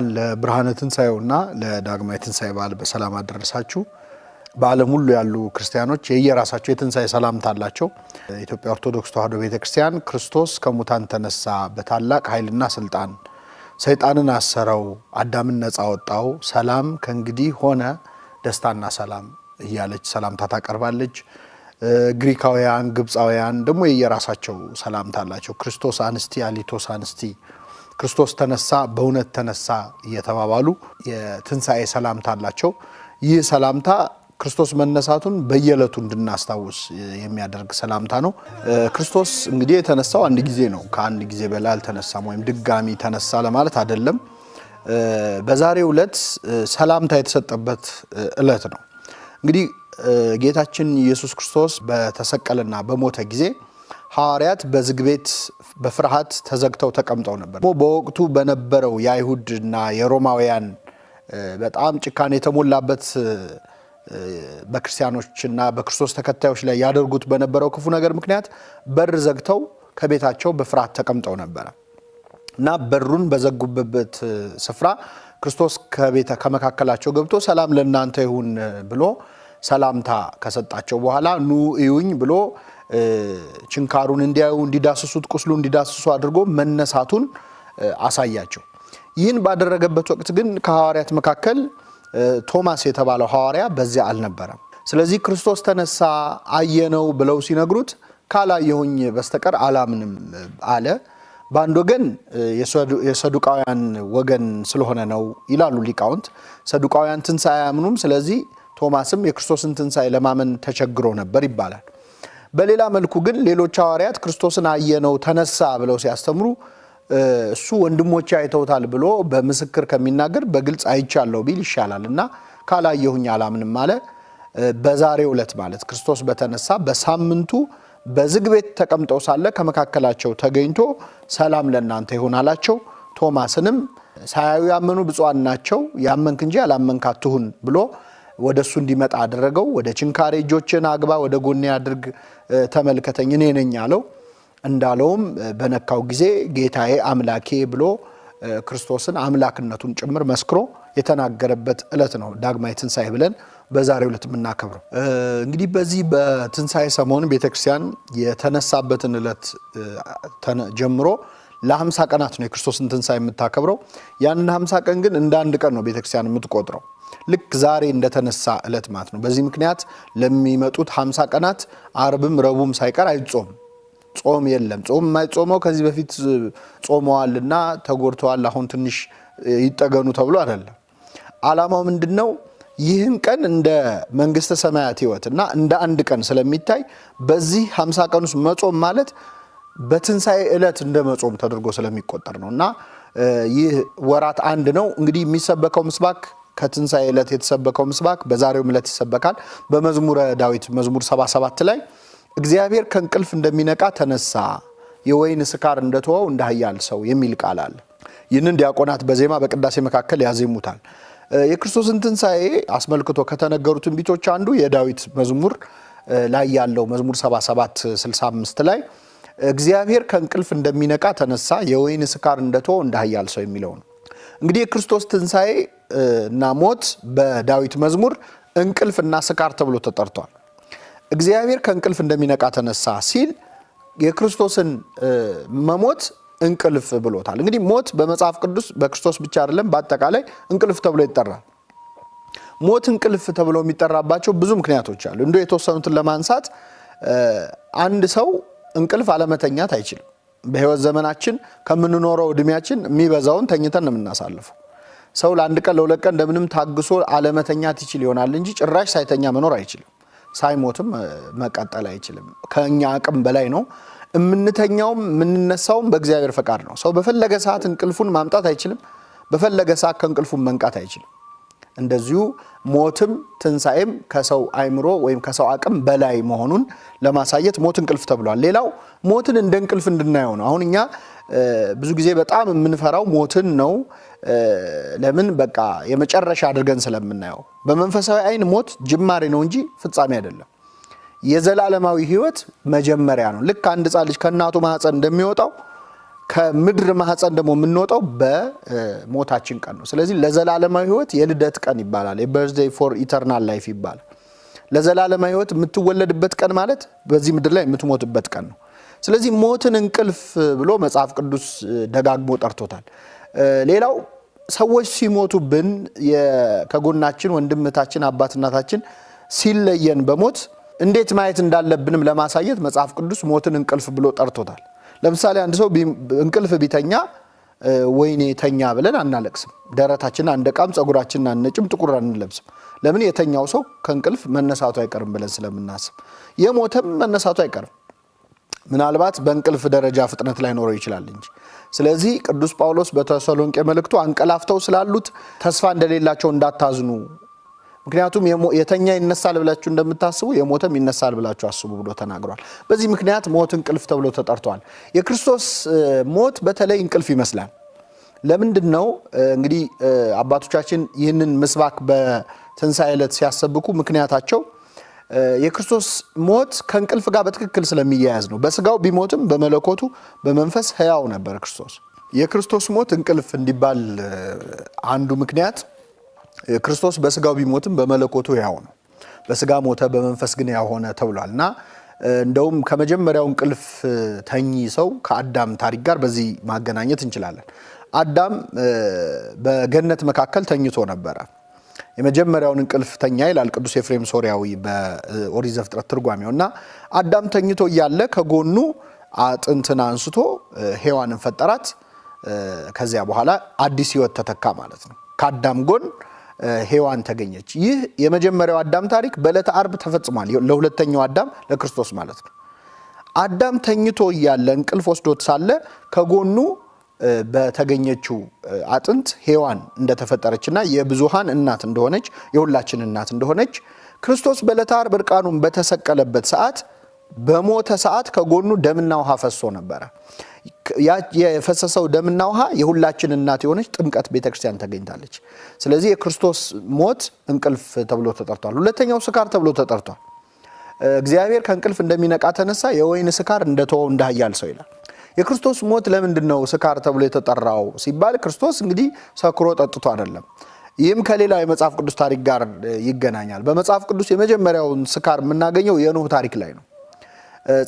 ለብርሃነ ትንሣኤውና ለዳግማዊ ትንሣኤ በዓል በሰላም አደረሳችሁ። በዓለም ሁሉ ያሉ ክርስቲያኖች የየራሳቸው የትንሣኤ ሰላምታ አላቸው። የኢትዮጵያ ኦርቶዶክስ ተዋሕዶ ቤተ ክርስቲያን ክርስቶስ ከሙታን ተነሳ፣ በታላቅ ኃይልና ስልጣን ሰይጣንን አሰረው፣ አዳምን ነፃ ወጣው፣ ሰላም ከእንግዲህ ሆነ፣ ደስታና ሰላም እያለች ሰላምታ ታቀርባለች። ግሪካውያን፣ ግብፃውያን ደግሞ የየራሳቸው ሰላምታ አላቸው። ክርስቶስ አንስቲ፣ አሊቶስ አንስቲ፣ ክርስቶስ ተነሳ፣ በእውነት ተነሳ እየተባባሉ የትንሣኤ ሰላምታ አላቸው። ይህ ሰላምታ ክርስቶስ መነሳቱን በየዕለቱ እንድናስታውስ የሚያደርግ ሰላምታ ነው። ክርስቶስ እንግዲህ የተነሳው አንድ ጊዜ ነው። ከአንድ ጊዜ በላይ አልተነሳም፣ ወይም ድጋሚ ተነሳ ለማለት አይደለም። በዛሬው ዕለት ሰላምታ የተሰጠበት ዕለት ነው። እንግዲህ ጌታችን ኢየሱስ ክርስቶስ በተሰቀለና በሞተ ጊዜ ሐዋርያት በዝግ ቤት በፍርሃት ተዘግተው ተቀምጠው ነበር። በወቅቱ በነበረው የአይሁድና የሮማውያን በጣም ጭካኔ የተሞላበት በክርስቲያኖችና በክርስቶስ ተከታዮች ላይ ያደርጉት በነበረው ክፉ ነገር ምክንያት በር ዘግተው ከቤታቸው በፍርሃት ተቀምጠው ነበረ እና በሩን በዘጉበት ስፍራ ክርስቶስ ከቤተ ከመካከላቸው ገብቶ ሰላም ለእናንተ ይሁን ብሎ ሰላምታ ከሰጣቸው በኋላ ኑ እዩኝ ብሎ ችንካሩን እንዲያዩ እንዲዳስሱት፣ ቁስሉ እንዲዳስሱ አድርጎ መነሳቱን አሳያቸው። ይህን ባደረገበት ወቅት ግን ከሐዋርያት መካከል ቶማስ የተባለው ሐዋርያ በዚያ አልነበረም። ስለዚህ ክርስቶስ ተነሳ አየነው ብለው ሲነግሩት ካላየሁኝ በስተቀር አላምንም አለ። በአንድ ወገን የሰዱቃውያን ወገን ስለሆነ ነው ይላሉ ሊቃውንት። ሰዱቃውያን ትንሣኤ አያምኑም። ስለዚህ ቶማስም የክርስቶስን ትንሣኤ ለማመን ተቸግሮ ነበር ይባላል። በሌላ መልኩ ግን ሌሎች ሐዋርያት ክርስቶስን አየነው ተነሳ ብለው ሲያስተምሩ እሱ ወንድሞቼ አይተውታል ብሎ በምስክር ከሚናገር በግልጽ አይቻለሁ ቢል ይሻላል እና ካላየሁኝ አላምንም አለ። በዛሬው ዕለት ማለት ክርስቶስ በተነሳ በሳምንቱ በዝግ ቤት ተቀምጠው ሳለ ከመካከላቸው ተገኝቶ ሰላም ለእናንተ ይሁን አላቸው። ቶማስንም ሳያዩ ያመኑ ብፁዓን ናቸው፣ ያመንክ እንጂ ያላመንክ አትሁን ብሎ ወደ እሱ እንዲመጣ አደረገው። ወደ ችንካሬ እጆችን አግባ፣ ወደ ጎኔ አድርግ፣ ተመልከተኝ፣ እኔ ነኝ አለው። እንዳለውም በነካው ጊዜ ጌታዬ አምላኬ ብሎ ክርስቶስን አምላክነቱን ጭምር መስክሮ የተናገረበት ዕለት ነው ዳግማዊ ትንሣኤ ብለን በዛሬው ዕለት የምናከብረው። እንግዲህ በዚህ በትንሣኤ ሰሞን ቤተክርስቲያን የተነሳበትን ዕለት ጀምሮ ለ50 ቀናት ነው የክርስቶስን ትንሣኤ የምታከብረው። ያንን 50 ቀን ግን እንደ አንድ ቀን ነው ቤተክርስቲያን የምትቆጥረው፣ ልክ ዛሬ እንደተነሳ ዕለት ማለት ነው። በዚህ ምክንያት ለሚመጡት 50 ቀናት አርብም ረቡም ሳይቀር አይጾም ጾም የለም። ጾም የማይጾመው ከዚህ በፊት ጾመዋልና ተጎድተዋል፣ አሁን ትንሽ ይጠገኑ ተብሎ አይደለም። ዓላማው ምንድን ነው? ይህን ቀን እንደ መንግስተ ሰማያት ሕይወት እና እንደ አንድ ቀን ስለሚታይ በዚህ 50 ቀን ውስጥ መጾም ማለት በትንሣኤ ዕለት እንደ መጾም ተደርጎ ስለሚቆጠር ነው እና ይህ ወራት አንድ ነው። እንግዲህ የሚሰበከው ምስባክ ከትንሣኤ ዕለት የተሰበከው ምስባክ በዛሬውም ዕለት ይሰበካል። በመዝሙረ ዳዊት መዝሙር 77 ላይ እግዚአብሔር ከእንቅልፍ እንደሚነቃ ተነሳ፣ የወይን ስካር እንደተወው እንደ ኃያል ሰው የሚል ቃል አለ። ይህንን ዲያቆናት በዜማ በቅዳሴ መካከል ያዜሙታል። የክርስቶስን ትንሣኤ አስመልክቶ ከተነገሩ ትንቢቶች አንዱ የዳዊት መዝሙር ላይ ያለው መዝሙር 77 65 ላይ እግዚአብሔር ከእንቅልፍ እንደሚነቃ ተነሳ፣ የወይን ስካር እንደተወው እንደ ኃያል ሰው የሚለው ነው። እንግዲህ የክርስቶስ ትንሣኤ እና ሞት በዳዊት መዝሙር እንቅልፍ እና ስካር ተብሎ ተጠርቷል። እግዚአብሔር ከእንቅልፍ እንደሚነቃ ተነሳ ሲል የክርስቶስን መሞት እንቅልፍ ብሎታል። እንግዲህ ሞት በመጽሐፍ ቅዱስ በክርስቶስ ብቻ አይደለም፣ በአጠቃላይ እንቅልፍ ተብሎ ይጠራል። ሞት እንቅልፍ ተብሎ የሚጠራባቸው ብዙ ምክንያቶች አሉ። እንደ የተወሰኑትን ለማንሳት አንድ ሰው እንቅልፍ አለመተኛት አይችልም። በሕይወት ዘመናችን ከምንኖረው እድሜያችን የሚበዛውን ተኝተን ነው የምናሳልፈው። ሰው ለአንድ ቀን ለሁለት ቀን እንደምንም ታግሶ አለመተኛት ይችል ይሆናል እንጂ ጭራሽ ሳይተኛ መኖር አይችልም። ሳይሞትም መቀጠል አይችልም። ከእኛ አቅም በላይ ነው። የምንተኛውም የምንነሳውም በእግዚአብሔር ፈቃድ ነው። ሰው በፈለገ ሰዓት እንቅልፉን ማምጣት አይችልም። በፈለገ ሰዓት ከእንቅልፉን መንቃት አይችልም። እንደዚሁ ሞትም ትንሣኤም ከሰው አይምሮ ወይም ከሰው አቅም በላይ መሆኑን ለማሳየት ሞት እንቅልፍ ተብሏል። ሌላው ሞትን እንደ እንቅልፍ እንድናየው ነው። አሁን እኛ ብዙ ጊዜ በጣም የምንፈራው ሞትን ነው። ለምን? በቃ የመጨረሻ አድርገን ስለምናየው። በመንፈሳዊ አይን ሞት ጅማሬ ነው እንጂ ፍጻሜ አይደለም። የዘላለማዊ ሕይወት መጀመሪያ ነው። ልክ አንድ ሕፃን ልጅ ከእናቱ ማኅፀን እንደሚወጣው ከምድር ማህፀን ደግሞ የምንወጣው በሞታችን ቀን ነው። ስለዚህ ለዘላለማዊ ሕይወት የልደት ቀን ይባላል። የ birthday for eternal life ይባላል። ለዘላለማዊ ሕይወት የምትወለድበት ቀን ማለት በዚህ ምድር ላይ የምትሞትበት ቀን ነው። ስለዚህ ሞትን እንቅልፍ ብሎ መጽሐፍ ቅዱስ ደጋግሞ ጠርቶታል። ሌላው ሰዎች ሲሞቱብን ከጎናችን ወንድም እህታችን፣ አባት እናታችን ሲለየን በሞት እንዴት ማየት እንዳለብንም ለማሳየት መጽሐፍ ቅዱስ ሞትን እንቅልፍ ብሎ ጠርቶታል። ለምሳሌ አንድ ሰው እንቅልፍ ቢተኛ ወይኔ ተኛ ብለን አናለቅስም። ደረታችንን አንደቃም፣ ጸጉራችንን አንነጭም፣ ጥቁር አንለብስም። ለምን? የተኛው ሰው ከእንቅልፍ መነሳቱ አይቀርም ብለን ስለምናስብ፣ የሞተም መነሳቱ አይቀርም። ምናልባት በእንቅልፍ ደረጃ ፍጥነት ላይኖረው ይችላል እንጂ። ስለዚህ ቅዱስ ጳውሎስ በተሰሎንቄ መልእክቱ አንቀላፍተው ስላሉት ተስፋ እንደሌላቸው እንዳታዝኑ፣ ምክንያቱም የተኛ ይነሳል ብላችሁ እንደምታስቡ የሞተም ይነሳል ብላችሁ አስቡ ብሎ ተናግሯል። በዚህ ምክንያት ሞት እንቅልፍ ተብሎ ተጠርቷል። የክርስቶስ ሞት በተለይ እንቅልፍ ይመስላል። ለምንድን ነው እንግዲህ አባቶቻችን ይህንን ምስባክ በትንሣኤ ዕለት ሲያሰብኩ ምክንያታቸው የክርስቶስ ሞት ከእንቅልፍ ጋር በትክክል ስለሚያያዝ ነው። በስጋው ቢሞትም በመለኮቱ በመንፈስ ሕያው ነበር ክርስቶስ። የክርስቶስ ሞት እንቅልፍ እንዲባል አንዱ ምክንያት ክርስቶስ በስጋው ቢሞትም በመለኮቱ ሕያው ነው። በስጋ ሞተ፣ በመንፈስ ግን ሕያው ሆነ ተብሏል እና እንደውም ከመጀመሪያው እንቅልፍ ተኚ ሰው ከአዳም ታሪክ ጋር በዚህ ማገናኘት እንችላለን። አዳም በገነት መካከል ተኝቶ ነበረ። የመጀመሪያውን እንቅልፍ ተኛ ይላል ቅዱስ ኤፍሬም ሶሪያዊ በኦሪት ዘፍጥረት ትርጓሜው። እና አዳም ተኝቶ እያለ ከጎኑ አጥንትን አንስቶ ሔዋንን ፈጠራት። ከዚያ በኋላ አዲስ ሕይወት ተተካ ማለት ነው። ከአዳም ጎን ሔዋን ተገኘች። ይህ የመጀመሪያው አዳም ታሪክ በዕለተ ዓርብ ተፈጽሟል። ለሁለተኛው አዳም ለክርስቶስ ማለት ነው። አዳም ተኝቶ እያለ እንቅልፍ ወስዶት ሳለ ከጎኑ በተገኘችው አጥንት ሔዋን እንደተፈጠረችና የብዙሃን እናት እንደሆነች የሁላችን እናት እንደሆነች ክርስቶስ በዕለተ ዓርብ እርቃኑን በተሰቀለበት ሰዓት በሞተ ሰዓት ከጎኑ ደምና ውሃ ፈሶ ነበረ። የፈሰሰው ደምና ውሃ የሁላችን እናት የሆነች ጥምቀት ቤተክርስቲያን ተገኝታለች። ስለዚህ የክርስቶስ ሞት እንቅልፍ ተብሎ ተጠርቷል። ሁለተኛው ስካር ተብሎ ተጠርቷል። እግዚአብሔር ከእንቅልፍ እንደሚነቃ ተነሳ፣ የወይን ስካር እንደተወው እንደ ኃያል ሰው ይላል። የክርስቶስ ሞት ለምንድን ነው ስካር ተብሎ የተጠራው ሲባል ክርስቶስ እንግዲህ ሰክሮ ጠጥቶ አይደለም። ይህም ከሌላው የመጽሐፍ ቅዱስ ታሪክ ጋር ይገናኛል። በመጽሐፍ ቅዱስ የመጀመሪያውን ስካር የምናገኘው የኖህ ታሪክ ላይ ነው።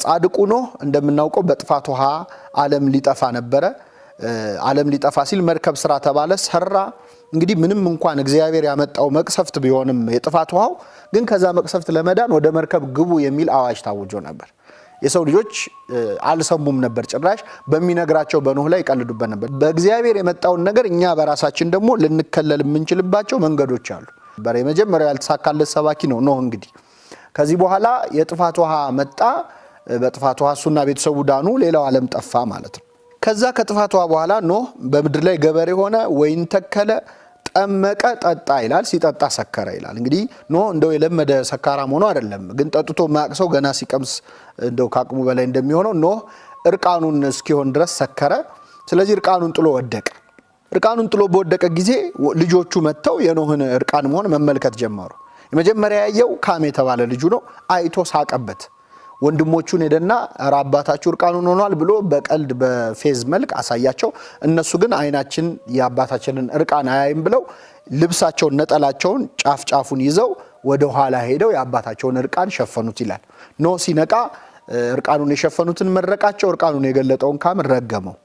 ጻድቁ ኖህ እንደምናውቀው በጥፋት ውሃ ዓለም ሊጠፋ ነበረ። ዓለም ሊጠፋ ሲል መርከብ ስራ ተባለ፣ ሰራ። እንግዲህ ምንም እንኳን እግዚአብሔር ያመጣው መቅሰፍት ቢሆንም የጥፋት ውሃው ግን ከዛ መቅሰፍት ለመዳን ወደ መርከብ ግቡ የሚል አዋጅ ታውጆ ነበር። የሰው ልጆች አልሰሙም ነበር። ጭራሽ በሚነግራቸው በኖህ ላይ ይቀልዱበት ነበር። በእግዚአብሔር የመጣውን ነገር እኛ በራሳችን ደግሞ ልንከለል የምንችልባቸው መንገዶች አሉ። የመጀመሪያው ያልተሳካለት ሰባኪ ነው ኖህ። እንግዲህ ከዚህ በኋላ የጥፋት ውሃ መጣ። በጥፋት ውሃ እሱና ቤተሰቡ ዳኑ፣ ሌላው ዓለም ጠፋ ማለት ነው። ከዛ ከጥፋት ውሃ በኋላ ኖህ በምድር ላይ ገበሬ ሆነ፣ ወይን ተከለ፣ ጠመቀ፣ ጠጣ ይላል። ሲጠጣ ሰከረ ይላል። እንግዲህ ኖህ እንደው የለመደ ሰካራም ሆኖ አይደለም፣ ግን ጠጥቶ ማያውቅ ሰው ገና ሲቀምስ እንደው ከአቅሙ በላይ እንደሚሆነው ኖህ እርቃኑን እስኪሆን ድረስ ሰከረ። ስለዚህ እርቃኑን ጥሎ ወደቀ። እርቃኑን ጥሎ በወደቀ ጊዜ ልጆቹ መጥተው የኖህን እርቃን መሆን መመልከት ጀመሩ። የመጀመሪያ ያየው ካም የተባለ ልጁ ነው። አይቶ ሳቀበት። ወንድሞቹን ሄደና ኧረ አባታችሁ እርቃኑን ሆኗል ብሎ በቀልድ በፌዝ መልክ አሳያቸው። እነሱ ግን አይናችን የአባታችንን እርቃን አያይም ብለው ልብሳቸውን ነጠላቸውን ጫፍ ጫፉን ይዘው ወደ ኋላ ሄደው የአባታቸውን እርቃን ሸፈኑት ይላል። ኖህ ሲነቃ እርቃኑን የሸፈኑትን መረቃቸው፣ እርቃኑን የገለጠውን ካምን ረገመው።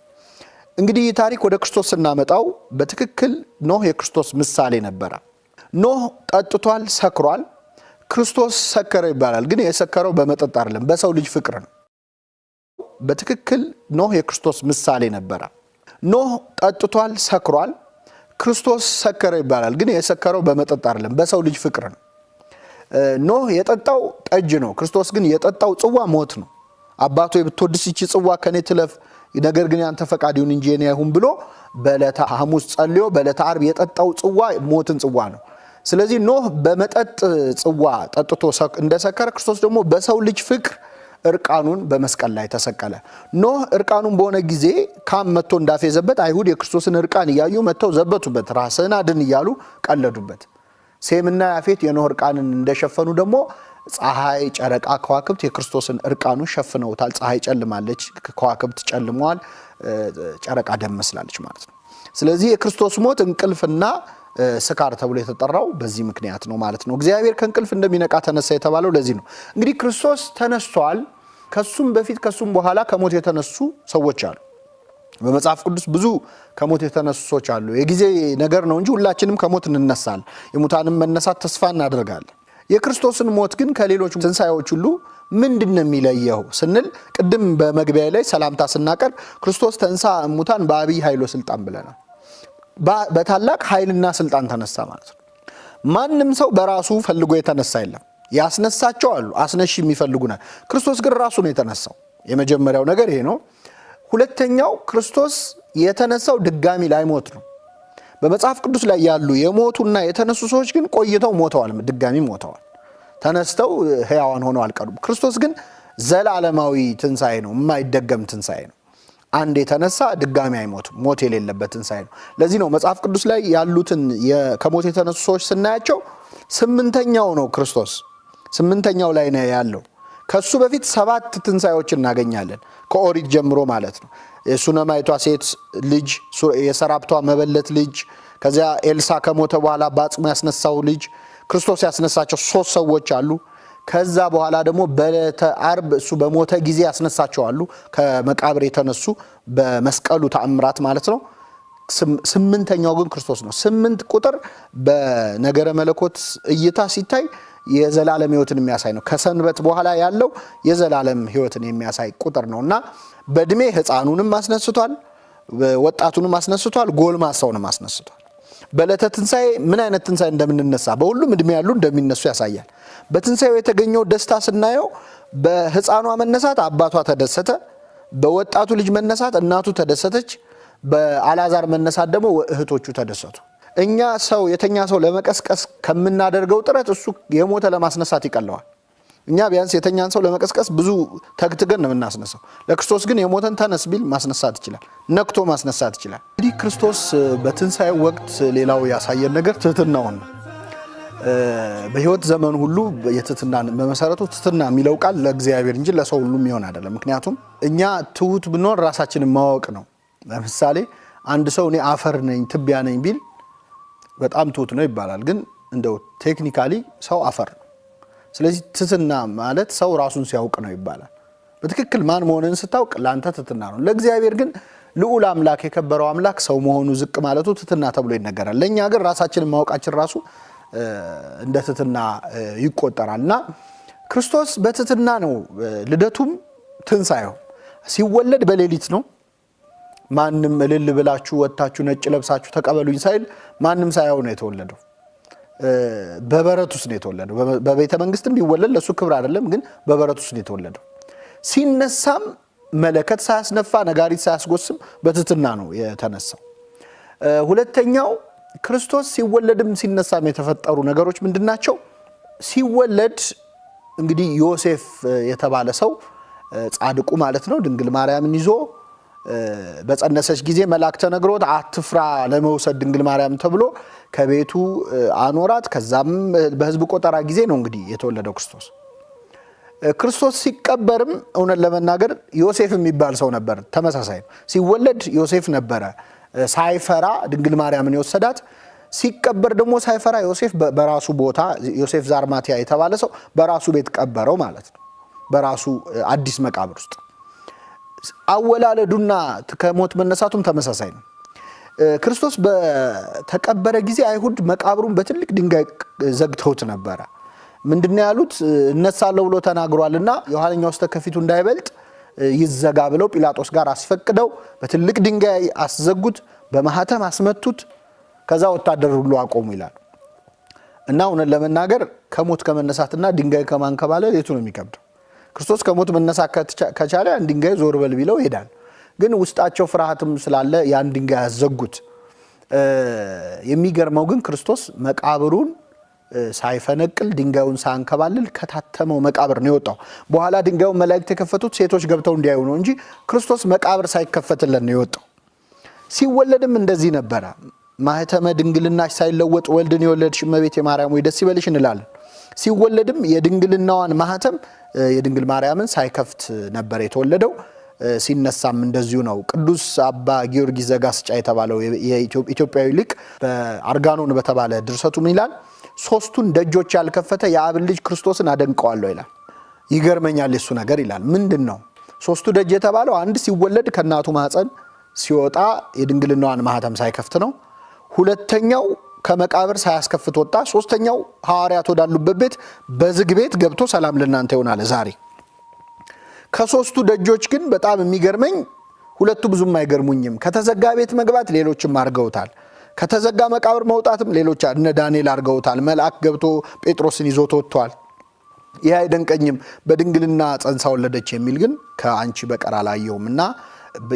እንግዲህ ይህ ታሪክ ወደ ክርስቶስ ስናመጣው በትክክል ኖህ የክርስቶስ ምሳሌ ነበረ። ኖህ ጠጥቷል፣ ሰክሯል። ክርስቶስ ሰከረ ይባላል፣ ግን የሰከረው በመጠጥ አይደለም፣ በሰው ልጅ ፍቅር ነው። በትክክል ኖህ የክርስቶስ ምሳሌ ነበረ። ኖህ ጠጥቷል፣ ሰክሯል። ክርስቶስ ሰከረ ይባላል፣ ግን የሰከረው በመጠጥ አይደለም፣ በሰው ልጅ ፍቅር ነው። ኖህ የጠጣው ጠጅ ነው። ክርስቶስ ግን የጠጣው ጽዋ ሞት ነው። አባቶ ብትወድስ ይቺ ጽዋ ከኔ ትለፍ፣ ነገር ግን ያንተ ፈቃድ ይሁን እንጂ የኔ አይሁን ብሎ በዕለተ ሐሙስ ጸልዮ በዕለተ ዓርብ የጠጣው ጽዋ ሞትን ጽዋ ነው። ስለዚህ ኖህ በመጠጥ ጽዋ ጠጥቶ እንደሰከረ ክርስቶስ ደግሞ በሰው ልጅ ፍቅር እርቃኑን በመስቀል ላይ ተሰቀለ። ኖህ እርቃኑን በሆነ ጊዜ ካም መጥቶ እንዳፌዘበት አይሁድ የክርስቶስን እርቃን እያዩ መጥተው ዘበቱበት፣ ራስህን አድን እያሉ ቀለዱበት። ሴምና ያፌት የኖህ እርቃንን እንደሸፈኑ ደግሞ ፀሐይ፣ ጨረቃ፣ ከዋክብት የክርስቶስን እርቃኑን ሸፍነውታል። ፀሐይ ጨልማለች፣ ከዋክብት ጨልመዋል። ጨረቃ ደም መስላለች ማለት ነው። ስለዚህ የክርስቶስ ሞት እንቅልፍና ስካር ተብሎ የተጠራው በዚህ ምክንያት ነው ማለት ነው። እግዚአብሔር ከእንቅልፍ እንደሚነቃ ተነሳ የተባለው ለዚህ ነው። እንግዲህ ክርስቶስ ተነስቷል። ከሱም በፊት ከሱም በኋላ ከሞት የተነሱ ሰዎች አሉ። በመጽሐፍ ቅዱስ ብዙ ከሞት የተነሱ ሰዎች አሉ። የጊዜ ነገር ነው እንጂ ሁላችንም ከሞት እንነሳለን። የሙታንም መነሳት ተስፋ እናደርጋለን። የክርስቶስን ሞት ግን ከሌሎች ትንሣኤዎች ሁሉ ምንድን ነው የሚለየው ስንል ቅድም በመግቢያ ላይ ሰላምታ ስናቀርብ ክርስቶስ ተንሳ እሙታን በአብይ ኃይሎ ስልጣን ብለናል። በታላቅ ኃይልና ስልጣን ተነሳ ማለት ነው። ማንም ሰው በራሱ ፈልጎ የተነሳ የለም። ያስነሳቸው አሉ፣ አስነሺ የሚፈልጉናል። ክርስቶስ ግን ራሱ ነው የተነሳው። የመጀመሪያው ነገር ይሄ ነው። ሁለተኛው ክርስቶስ የተነሳው ድጋሚ ላይሞት ነው። በመጽሐፍ ቅዱስ ላይ ያሉ የሞቱና የተነሱ ሰዎች ግን ቆይተው ሞተዋል፣ ድጋሚ ሞተዋል። ተነስተው ሕያዋን ሆነው አልቀሩም። ክርስቶስ ግን ዘላለማዊ ትንሣኤ ነው፣ የማይደገም ትንሣኤ ነው። አንድ የተነሳ ድጋሚ አይሞትም፣ ሞት የሌለበት ትንሣኤ ነው። ለዚህ ነው መጽሐፍ ቅዱስ ላይ ያሉትን ከሞት የተነሱ ሰዎች ስናያቸው ስምንተኛው ነው ክርስቶስ፣ ስምንተኛው ላይ ነው ያለው። ከሱ በፊት ሰባት ትንሣኤዎች እናገኛለን ከኦሪት ጀምሮ ማለት ነው። የሱነማይቷ ሴት ልጅ፣ የሰራፕቷ መበለት ልጅ፣ ከዚያ ኤልሳ ከሞተ በኋላ በአጽሙ ያስነሳው ልጅ፣ ክርስቶስ ያስነሳቸው ሶስት ሰዎች አሉ። ከዛ በኋላ ደግሞ በዕለተ ዓርብ እሱ በሞተ ጊዜ ያስነሳቸው አሉ፣ ከመቃብር የተነሱ በመስቀሉ ተአምራት ማለት ነው። ስምንተኛው ግን ክርስቶስ ነው። ስምንት ቁጥር በነገረ መለኮት እይታ ሲታይ የዘላለም ሕይወትን የሚያሳይ ነው። ከሰንበት በኋላ ያለው የዘላለም ሕይወትን የሚያሳይ ቁጥር ነው እና በእድሜ ሕፃኑንም አስነስቷል፣ ወጣቱንም አስነስቷል፣ ጎልማሳውንም አስነስቷል። በዕለተ ትንሣኤ ምን አይነት ትንሣኤ እንደምንነሳ በሁሉም እድሜ ያሉ እንደሚነሱ ያሳያል። በትንሣኤው የተገኘው ደስታ ስናየው በሕፃኗ መነሳት አባቷ ተደሰተ፣ በወጣቱ ልጅ መነሳት እናቱ ተደሰተች፣ በአልዓዛር መነሳት ደግሞ እህቶቹ ተደሰቱ። እኛ ሰው የተኛ ሰው ለመቀስቀስ ከምናደርገው ጥረት እሱ የሞተ ለማስነሳት ይቀለዋል። እኛ ቢያንስ የተኛን ሰው ለመቀስቀስ ብዙ ተግትገን ነው የምናስነሳው። ለክርስቶስ ግን የሞተን ተነስ ቢል ማስነሳት ይችላል፣ ነክቶ ማስነሳት ይችላል። እንግዲህ ክርስቶስ በትንሣኤው ወቅት ሌላው ያሳየን ነገር ትህትናውን ነው። በሕይወት ዘመን ሁሉ የትህትናን በመሰረቱ ትህትና የሚለው ቃል ለእግዚአብሔር እንጂ ለሰው ሁሉ የሚሆን አይደለም። ምክንያቱም እኛ ትሁት ብንሆን ራሳችንን ማወቅ ነው። ለምሳሌ አንድ ሰው እኔ አፈር ነኝ ትቢያ ነኝ ቢል በጣም ትሁት ነው ይባላል። ግን እንደው technically ሰው አፈር ነው። ስለዚህ ትህትና ማለት ሰው ራሱን ሲያውቅ ነው ይባላል። በትክክል ማን መሆንን ስታውቅ ለአንተ ትህትና ነው። ለእግዚአብሔር ግን ልዑል አምላክ የከበረው አምላክ ሰው መሆኑ ዝቅ ማለቱ ትህትና ተብሎ ይነገራል። ለእኛ ግን ራሳችንን ማወቃችን ራሱ እንደ ትህትና ይቆጠራል። እና ክርስቶስ በትህትና ነው ልደቱም ትንሣኤው። ሲወለድ በሌሊት ነው። ማንም እልል ብላችሁ ወጥታችሁ ነጭ ለብሳችሁ ተቀበሉኝ ሳይል ማንም ሳያው ነው የተወለደው። በበረት ውስጥ ነው የተወለደው። በቤተ መንግስትም ቢወለድ ለእሱ ክብር አይደለም፣ ግን በበረት ውስጥ ነው የተወለደው። ሲነሳም መለከት ሳያስነፋ ነጋሪት ሳያስጎስም በትህትና ነው የተነሳው። ሁለተኛው ክርስቶስ ሲወለድም ሲነሳም የተፈጠሩ ነገሮች ምንድን ናቸው? ሲወለድ እንግዲህ ዮሴፍ የተባለ ሰው ጻድቁ ማለት ነው ድንግል ማርያምን ይዞ በጸነሰች ጊዜ መልአክ ተነግሮት አትፍራ ለመውሰድ ድንግል ማርያም ተብሎ ከቤቱ አኖራት። ከዛም በሕዝብ ቆጠራ ጊዜ ነው እንግዲህ የተወለደው ክርስቶስ። ክርስቶስ ሲቀበርም እውነት ለመናገር ዮሴፍ የሚባል ሰው ነበር። ተመሳሳይ ነው። ሲወለድ ዮሴፍ ነበረ ሳይፈራ ድንግል ማርያምን የወሰዳት። ሲቀበር ደግሞ ሳይፈራ ዮሴፍ በራሱ ቦታ ዮሴፍ ዛርማቲያ የተባለ ሰው በራሱ ቤት ቀበረው ማለት ነው። በራሱ አዲስ መቃብር ውስጥ አወላለዱና ከሞት መነሳቱም ተመሳሳይ ነው። ክርስቶስ በተቀበረ ጊዜ አይሁድ መቃብሩን በትልቅ ድንጋይ ዘግተውት ነበረ። ምንድነው ያሉት? እነሳለሁ ብሎ ተናግሯልና የኋለኛው ከፊቱ እንዳይበልጥ ይዘጋ ብለው ጲላጦስ ጋር አስፈቅደው በትልቅ ድንጋይ አስዘጉት፣ በማህተም አስመቱት። ከዛ ወታደር ሁሉ አቆሙ ይላል። እና እውነት ለመናገር ከሞት ከመነሳትና ድንጋይ ከማንከባለል የቱ ነው የሚከብደው? ክርስቶስ ከሞት መነሳት ከቻለ ያን ድንጋይ ዞር በል ቢለው ይሄዳል። ግን ውስጣቸው ፍርሃትም ስላለ ያን ድንጋይ ያዘጉት። የሚገርመው ግን ክርስቶስ መቃብሩን ሳይፈነቅል ድንጋዩን ሳያንከባልል ከታተመው መቃብር ነው የወጣው። በኋላ ድንጋዩን መላእክት የከፈቱት ሴቶች ገብተው እንዲያዩ ነው እንጂ ክርስቶስ መቃብር ሳይከፈትለን ነው የወጣው። ሲወለድም እንደዚህ ነበረ። ማህተመ ድንግልናሽ ሳይለወጥ ወልድን የወለድሽ እመቤቴ ማርያም ወይ ደስ ይበልሽ እንላለን። ሲወለድም የድንግልናዋን ማህተም የድንግል ማርያምን ሳይከፍት ነበር የተወለደው። ሲነሳም እንደዚሁ ነው። ቅዱስ አባ ጊዮርጊስ ዘጋስጫ የተባለው የኢትዮጵያዊ ሊቅ በአርጋኖን በተባለ ድርሰቱ ምን ይላል? ሶስቱን ደጆች ያልከፈተ የአብን ልጅ ክርስቶስን አደንቀዋለሁ ይላል። ይገርመኛል የሱ ነገር ይላል። ምንድን ነው ሶስቱ ደጅ የተባለው? አንድ ሲወለድ ከእናቱ ማህፀን ሲወጣ የድንግልናዋን ማህተም ሳይከፍት ነው። ሁለተኛው ከመቃብር ሳያስከፍት ወጣ። ሶስተኛው ሐዋርያት ወዳሉበት ቤት በዝግ ቤት ገብቶ ሰላም ለእናንተ ይሆናል ዛሬ። ከሶስቱ ደጆች ግን በጣም የሚገርመኝ ሁለቱ ብዙም አይገርሙኝም። ከተዘጋ ቤት መግባት ሌሎችም አድርገውታል። ከተዘጋ መቃብር መውጣትም ሌሎች እነ ዳንኤል አድርገውታል። መልአክ ገብቶ ጴጥሮስን ይዞት ወጥቷል። ይህ አይደንቀኝም። በድንግልና ጸንሳ ወለደች የሚል ግን ከአንቺ በቀር አላየውም እና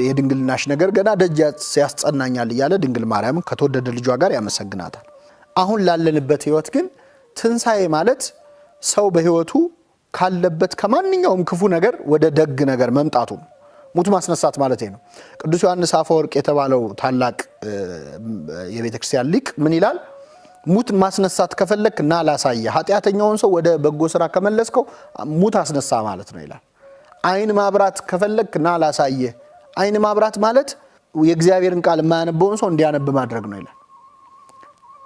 የድንግልናሽ ነገር ገና ደጅ ያስጸናኛል እያለ ድንግል ማርያምን ከተወደደ ልጇ ጋር ያመሰግናታል። አሁን ላለንበት ሕይወት ግን ትንሣኤ ማለት ሰው በሕይወቱ ካለበት ከማንኛውም ክፉ ነገር ወደ ደግ ነገር መምጣቱ ነው። ሙት ማስነሳት ማለት ነው። ቅዱስ ዮሐንስ አፈወርቅ የተባለው ታላቅ የቤተ ክርስቲያን ሊቅ ምን ይላል? ሙት ማስነሳት ከፈለክ እና ላሳየ፣ ኃጢአተኛውን ሰው ወደ በጎ ስራ ከመለስከው ሙት አስነሳ ማለት ነው ይላል። ዓይን ማብራት ከፈለክ እና ላሳየ፣ ዓይን ማብራት ማለት የእግዚአብሔርን ቃል የማያነበውን ሰው እንዲያነብ ማድረግ ነው ይላል።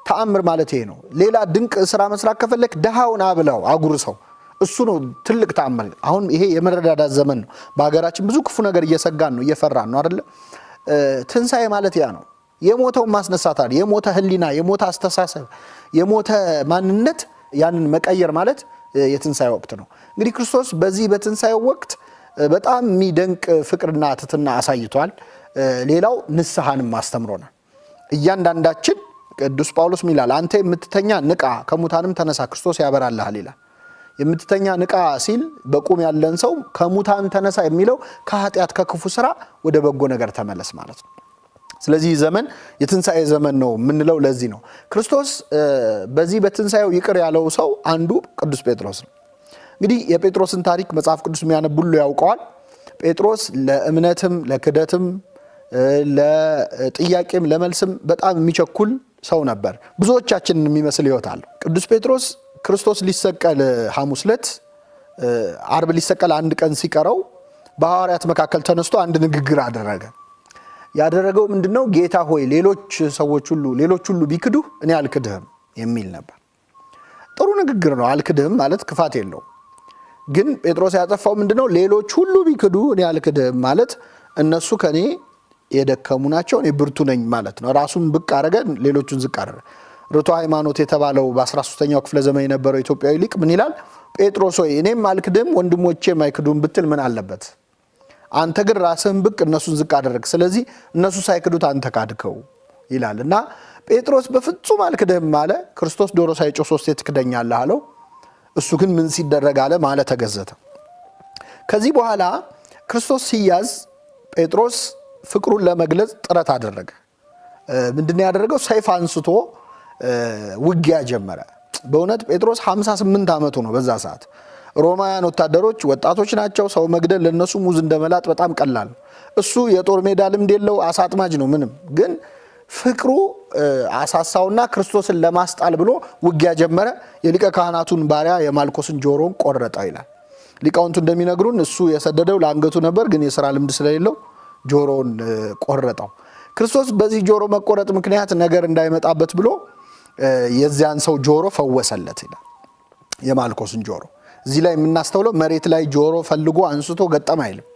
ተአምር ማለት ይሄ ነው። ሌላ ድንቅ ስራ መስራት ከፈለክ ድሃውን አብላው፣ አጉርሰው። እሱ ነው ትልቅ ተአምር። አሁን ይሄ የመረዳዳት ዘመን ነው። በሀገራችን ብዙ ክፉ ነገር እየሰጋን ነው፣ እየፈራን ነው አይደለ? ትንሣኤ ማለት ያ ነው። የሞተውን ማስነሳት አለ። የሞተ ሕሊና፣ የሞተ አስተሳሰብ፣ የሞተ ማንነት ያንን መቀየር ማለት የትንሣኤ ወቅት ነው። እንግዲህ ክርስቶስ በዚህ በትንሣኤው ወቅት በጣም የሚደንቅ ፍቅርና ትሕትና አሳይቷል። ሌላው ንስሐንም አስተምሮናል። እያንዳንዳችን ቅዱስ ጳውሎስ ምን ይላል? አንተ የምትተኛ ንቃ፣ ከሙታንም ተነሳ፣ ክርስቶስ ያበራልሃል ይላል። የምትተኛ ንቃ ሲል በቁም ያለን ሰው ከሙታን ተነሳ የሚለው ከኃጢአት ከክፉ ስራ ወደ በጎ ነገር ተመለስ ማለት ነው። ስለዚህ ዘመን የትንሣኤ ዘመን ነው የምንለው ለዚህ ነው። ክርስቶስ በዚህ በትንሣኤው ይቅር ያለው ሰው አንዱ ቅዱስ ጴጥሮስ ነው። እንግዲህ የጴጥሮስን ታሪክ መጽሐፍ ቅዱስ የሚያነብ ሁሉ ያውቀዋል። ጴጥሮስ ለእምነትም ለክደትም ለጥያቄም ለመልስም በጣም የሚቸኩል ሰው ነበር። ብዙዎቻችንን የሚመስል ሕይወት አለው። ቅዱስ ጴጥሮስ ክርስቶስ ሊሰቀል ሐሙስ ዕለት ዓርብ ሊሰቀል አንድ ቀን ሲቀረው በሐዋርያት መካከል ተነስቶ አንድ ንግግር አደረገ። ያደረገው ምንድነው? ጌታ ሆይ ሌሎች ሰዎች ሁሉ ሌሎች ሁሉ ቢክዱህ እኔ አልክድህም የሚል ነበር። ጥሩ ንግግር ነው። አልክድህም ማለት ክፋት የለውም። ግን ጴጥሮስ ያጠፋው ምንድነው? ሌሎች ሁሉ ቢክዱ እኔ አልክድህም ማለት እነሱ ከኔ የደከሙ ናቸው፣ እኔ ብርቱ ነኝ ማለት ነው። ራሱን ብቅ አረገ፣ ሌሎቹን ዝቅ አደረገ። ርቱዐ ሃይማኖት የተባለው በ13ኛው ክፍለ ዘመን የነበረው ኢትዮጵያዊ ሊቅ ምን ይላል? ጴጥሮስ ሆይ እኔም አልክድህም ወንድሞቼም አይክዱም ብትል ምን አለበት? አንተ ግን ራስህን ብቅ እነሱን ዝቅ አደረግ። ስለዚህ እነሱ ሳይክዱት አንተ ካድከው ይላል። እና ጴጥሮስ በፍጹም አልክድህም አለ። ክርስቶስ ዶሮ ሳይጮህ ሶስቴ ትክደኛለህ አለው። እሱ ግን ምን ሲደረግ አለ ማለ ተገዘተ። ከዚህ በኋላ ክርስቶስ ሲያዝ ጴጥሮስ ፍቅሩን ለመግለጽ ጥረት አደረገ። ምንድነው ያደረገው? ሰይፍ አንስቶ ውጊያ ጀመረ። በእውነት ጴጥሮስ 58 ዓመቱ ነው በዛ ሰዓት። ሮማውያን ወታደሮች ወጣቶች ናቸው። ሰው መግደል ለነሱ ሙዝ እንደመላጥ በጣም ቀላል ነው። እሱ የጦር ሜዳ ልምድ የለው፣ አሳ አጥማጅ ነው። ምንም ግን ፍቅሩ አሳሳውና ክርስቶስን ለማስጣል ብሎ ውጊያ ጀመረ። የሊቀ ካህናቱን ባሪያ የማልኮስን ጆሮን ቆረጠው ይላል። ሊቃውንቱ እንደሚነግሩን እሱ የሰደደው ለአንገቱ ነበር፣ ግን የስራ ልምድ ስለሌለው ጆሮውን ቆረጠው። ክርስቶስ በዚህ ጆሮ መቆረጥ ምክንያት ነገር እንዳይመጣበት ብሎ የዚያን ሰው ጆሮ ፈወሰለት ይላል። የማልኮስን ጆሮ እዚህ ላይ የምናስተውለው መሬት ላይ ጆሮ ፈልጎ አንስቶ ገጠም አይልም።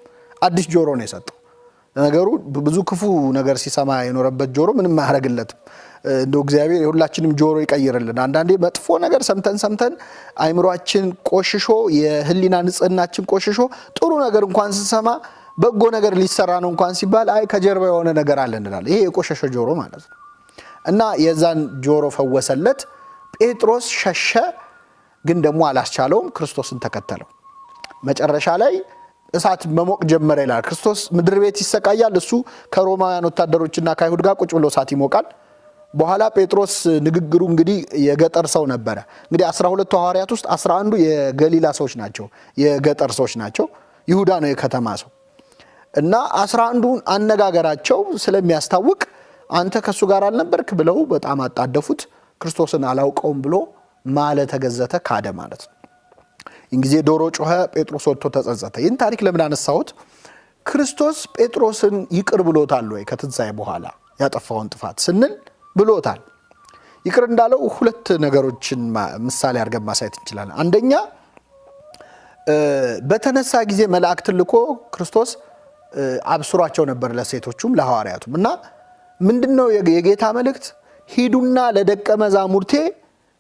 አዲስ ጆሮ ነው የሰጠው። ነገሩ ብዙ ክፉ ነገር ሲሰማ የኖረበት ጆሮ ምንም አያደርግለትም። እንደው እግዚአብሔር የሁላችንም ጆሮ ይቀይርልን። አንዳንዴ መጥፎ ነገር ሰምተን ሰምተን አይምሯችን ቆሽሾ፣ የህሊና ንጽህናችን ቆሽሾ ጥሩ ነገር እንኳን ስንሰማ በጎ ነገር ሊሰራ ነው እንኳን ሲባል አይ ከጀርባ የሆነ ነገር አለ እንላለን። ይሄ የቆሸሸ ጆሮ ማለት ነው። እና የዛን ጆሮ ፈወሰለት። ጴጥሮስ ሸሸ፣ ግን ደግሞ አላስቻለውም። ክርስቶስን ተከተለው። መጨረሻ ላይ እሳት መሞቅ ጀመረ ይላል። ክርስቶስ ምድር ቤት ይሰቃያል። እሱ ከሮማውያን ወታደሮችና ከአይሁድ ጋር ቁጭ ብሎ እሳት ይሞቃል። በኋላ ጴጥሮስ ንግግሩ እንግዲህ የገጠር ሰው ነበረ። እንግዲህ 12ቱ ሐዋርያት ውስጥ 11ዱ የገሊላ ሰዎች ናቸው፣ የገጠር ሰዎች ናቸው። ይሁዳ ነው የከተማ ሰው እና 11ዱን አነጋገራቸው ስለሚያስታውቅ አንተ ከእሱ ጋር አልነበርክ ብለው በጣም አጣደፉት። ክርስቶስን አላውቀውም ብሎ ማለ፣ ተገዘተ፣ ካደ ማለት ነው። ይህን ጊዜ ዶሮ ጮኸ፣ ጴጥሮስ ወጥቶ ተጸጸተ። ይህን ታሪክ ለምን አነሳሁት? ክርስቶስ ጴጥሮስን ይቅር ብሎታል ወይ ከትንሣኤ በኋላ ያጠፋውን ጥፋት ስንል ብሎታል። ይቅር እንዳለው ሁለት ነገሮችን ምሳሌ አድርገን ማሳየት እንችላለን። አንደኛ በተነሳ ጊዜ መላእክትን ልኮ ክርስቶስ አብስሯቸው ነበር ለሴቶቹም ለሐዋርያቱም። እና ምንድነው የጌታ መልእክት? ሂዱና ለደቀ መዛሙርቴ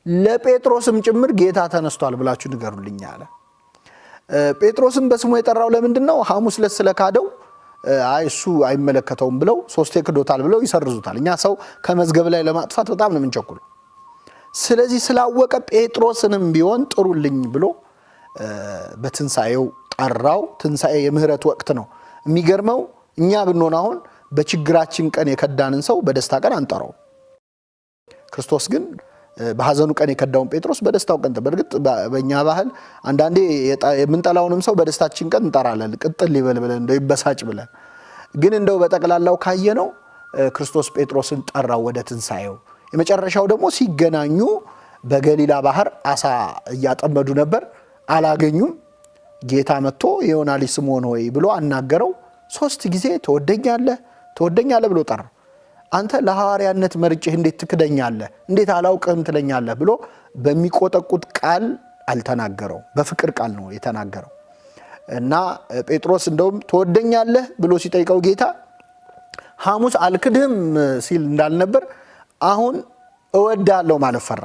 ለጴጥሮስም ጭምር ጌታ ተነስቷል ብላችሁ ንገሩልኝ አለ። ጴጥሮስም በስሙ የጠራው ለምንድን ነው? ሐሙስ ዕለት ስለካደው አይ እሱ አይመለከተውም ብለው ሶስቴ ክዶታል ብለው ይሰርዙታል። እኛ ሰው ከመዝገብ ላይ ለማጥፋት በጣም ነው የምንቸኩለው። ስለዚህ ስላወቀ ጴጥሮስንም ቢሆን ጥሩልኝ ብሎ በትንሣኤው ጠራው። ትንሣኤ የምህረት ወቅት ነው። የሚገርመው እኛ ብንሆን አሁን በችግራችን ቀን የከዳንን ሰው በደስታ ቀን አንጠራው። ክርስቶስ ግን በሐዘኑ ቀን የከዳውን ጴጥሮስ በደስታው ቀን፣ በእርግጥ በእኛ ባህል አንዳንዴ የምንጠላውንም ሰው በደስታችን ቀን እንጠራለን፣ ቅጥል ሊበል ብለን እንደው ይበሳጭ ብለን። ግን እንደው በጠቅላላው ካየነው ክርስቶስ ጴጥሮስን ጠራው ወደ ትንሣኤው። የመጨረሻው ደግሞ ሲገናኙ በገሊላ ባህር አሳ እያጠመዱ ነበር፣ አላገኙም። ጌታ መጥቶ የዮና ልጅ ስምዖን ሆይ ብሎ አናገረው። 3 ጊዜ ትወደኛለህ ትወደኛለህ ብሎ ጠራው። አንተ ለሐዋርያነት መርጬህ እንዴት ትክደኛለህ? እንዴት አላውቅህም ትለኛለህ? ብሎ በሚቆጠቁጥ ቃል አልተናገረው፣ በፍቅር ቃል ነው የተናገረው። እና ጴጥሮስ እንደውም ትወደኛለህ ብሎ ሲጠይቀው ጌታ ሐሙስ አልክድህም ሲል እንዳልነበር አሁን እወድሃለሁ ማለት ፈራ።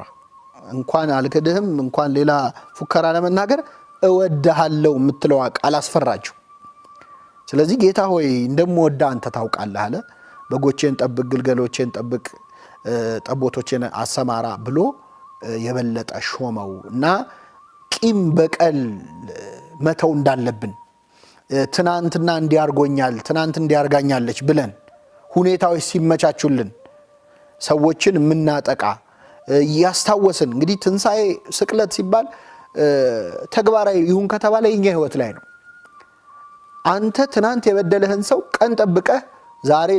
እንኳን አልክድህም እንኳን ሌላ ፉከራ ለመናገር እወድሃለሁ የምትለዋ ቃል አስፈራችው። ስለዚህ ጌታ ሆይ እንደምወድህ አንተ ታውቃለህ አለ። በጎቼን ጠብቅ፣ ግልገሎቼን ጠብቅ፣ ጠቦቶቼን አሰማራ ብሎ የበለጠ ሾመው። እና ቂም በቀል መተው እንዳለብን፣ ትናንትና እንዲያርጎኛል ትናንት እንዲያርጋኛለች ብለን ሁኔታዎች ሲመቻቹልን ሰዎችን የምናጠቃ እያስታወስን፣ እንግዲህ ትንሣኤ ስቅለት ሲባል ተግባራዊ ይሁን ከተባለ የኛ ህይወት ላይ ነው። አንተ ትናንት የበደለህን ሰው ቀን ጠብቀህ ዛሬ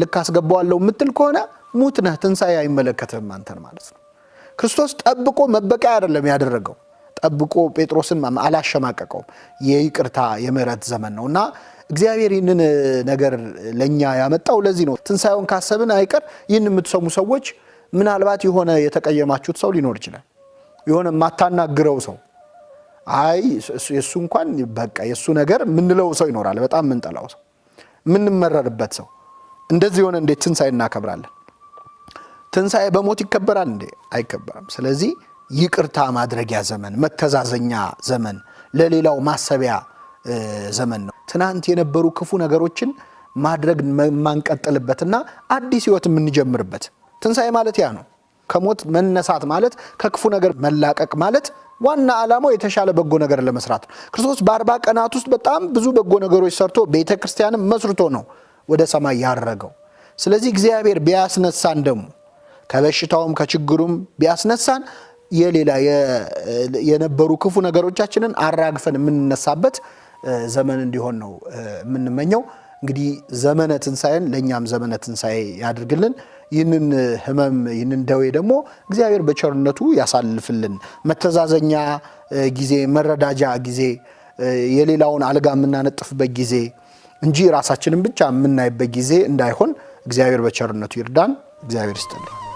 ልክ አስገባዋለሁ የምትል ከሆነ ሙት ነህ። ትንሣኤ አይመለከትህም አንተን ማለት ነው። ክርስቶስ ጠብቆ መበቀያ አይደለም ያደረገው። ጠብቆ ጴጥሮስን አላሸማቀቀውም። የይቅርታ የምህረት ዘመን ነው እና እግዚአብሔር ይህንን ነገር ለኛ ያመጣው ለዚህ ነው። ትንሣኤውን ካሰብን አይቀር ይህን የምትሰሙ ሰዎች ምናልባት የሆነ የተቀየማችሁት ሰው ሊኖር ይችላል። የሆነ የማታናግረው ሰው፣ አይ የእሱ እንኳን በቃ የእሱ ነገር የምንለው ሰው ይኖራል። በጣም የምንጠላው ሰው፣ የምንመረርበት ሰው። እንደዚህ የሆነ እንዴት ትንሣኤ እናከብራለን? ትንሣኤ በሞት ይከበራል እንዴ? አይከበርም። ስለዚህ ይቅርታ ማድረጊያ ዘመን፣ መተዛዘኛ ዘመን፣ ለሌላው ማሰቢያ ዘመን ነው። ትናንት የነበሩ ክፉ ነገሮችን ማድረግ የማንቀጥልበትና አዲስ ህይወት የምንጀምርበት ትንሣኤ ማለት ያ ነው። ከሞት መነሳት ማለት ከክፉ ነገር መላቀቅ ማለት ዋና ዓላማው የተሻለ በጎ ነገር ለመስራት ነው። ክርስቶስ በ40 ቀናት ውስጥ በጣም ብዙ በጎ ነገሮች ሰርቶ ቤተ ክርስቲያንም መስርቶ ነው ወደ ሰማይ ያረገው። ስለዚህ እግዚአብሔር ቢያስነሳን ደግሞ ከበሽታውም ከችግሩም ቢያስነሳን የሌላ የነበሩ ክፉ ነገሮቻችንን አራግፈን የምንነሳበት ዘመን እንዲሆን ነው የምንመኘው። እንግዲህ ዘመነ ትንሣኤን ለእኛም ዘመነ ትንሣኤ ያድርግልን። ይህንን ህመም ይህንን ደዌ ደግሞ እግዚአብሔር በቸርነቱ ያሳልፍልን። መተዛዘኛ ጊዜ፣ መረዳጃ ጊዜ፣ የሌላውን አልጋ የምናነጥፍበት ጊዜ እንጂ ራሳችንን ብቻ የምናይበት ጊዜ እንዳይሆን እግዚአብሔር በቸርነቱ ይርዳን። እግዚአብሔር ይስጥልን።